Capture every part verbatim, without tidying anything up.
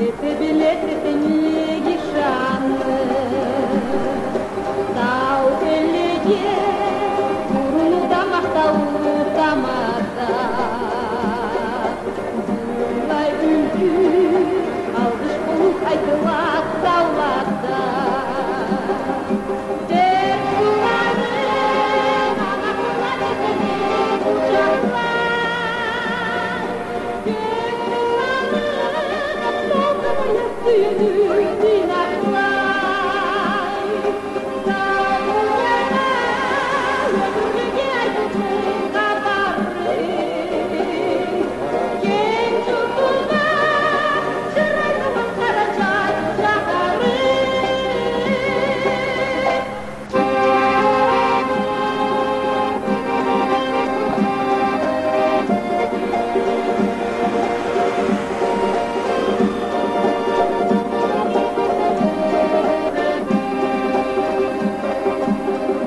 Эте билесе сени ишанны, тау эллеге урунуу да махтаулу тамада. Быллай юлгю алгъыш болуп айтылады таулада. Дерт сууларын ана къурлап этеме къучакълай.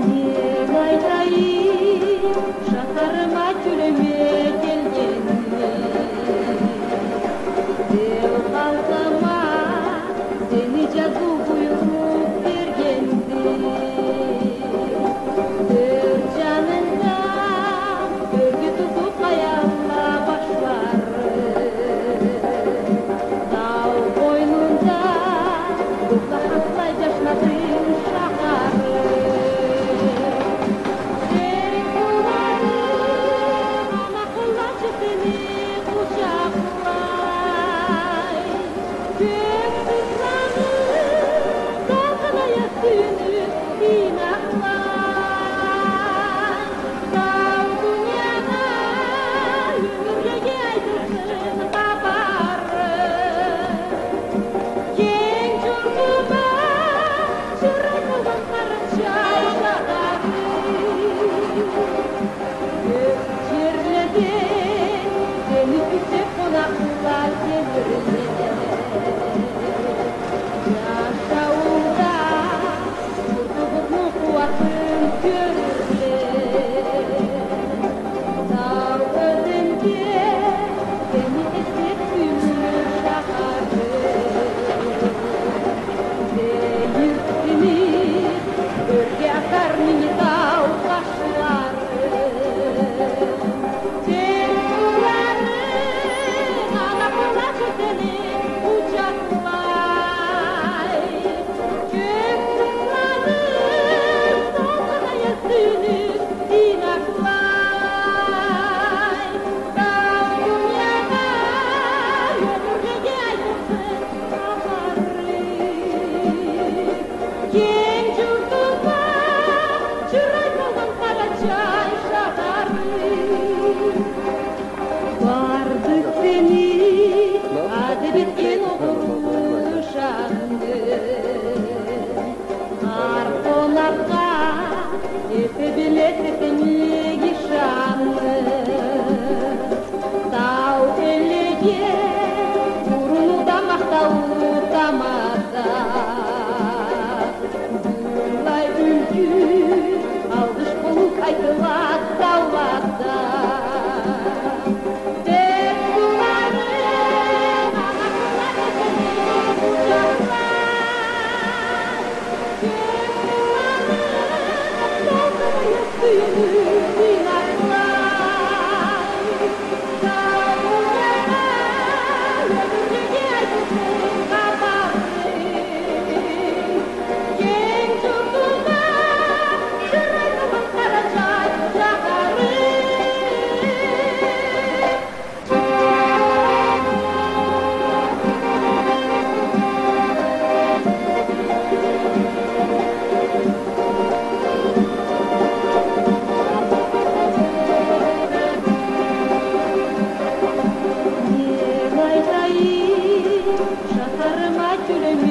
Нени айтайым, шахарыма тюлеме келгенни, бек халкъыма сени жазыу буйруп бергенди. Тёрт жанында ёрге тузу къаяла башлары, тау къойнунда бухла хатлай жашнады шахарым. Дерт сууларын ана къурлап этеме къучакълай. Кёк сызланы салкъынына сюйюнюп ийнакълай. Сау дуниягъа ёмюрлеге айтылсын хапарым. Кенг журтума чырай салгъан Къарачай шахарым. Кёп жерледен сени кюзеп къонакъла келирле. Жашауунда журтубузну къууатын кёрюрле. Тау ёзенде сени эслеп сюйюнюр шахарым. Сейирсинип, ёрге атар минги тау къашлары. Дерт сууларын ана къурлап этеме къучакълай. Кёк сызланы салкъынына сюйюнюп ийнакълай. Тау дуниягъа ёмюрлеге айтылсын хапарым. Кенг журтума чырай салгъан Къарачай шахарым. Барды сени адаб этген огъурлу жаным. Хар къонакъгъа эте билесе сени ишанны. Тау эллеге урунуу да махтаулу тамада. Быллай юлгю алгъыш болуп айтылады таулада. Дерт сууларын ана къурлап этеме къучакълай. Нени айтайым, шахарыма тюлеме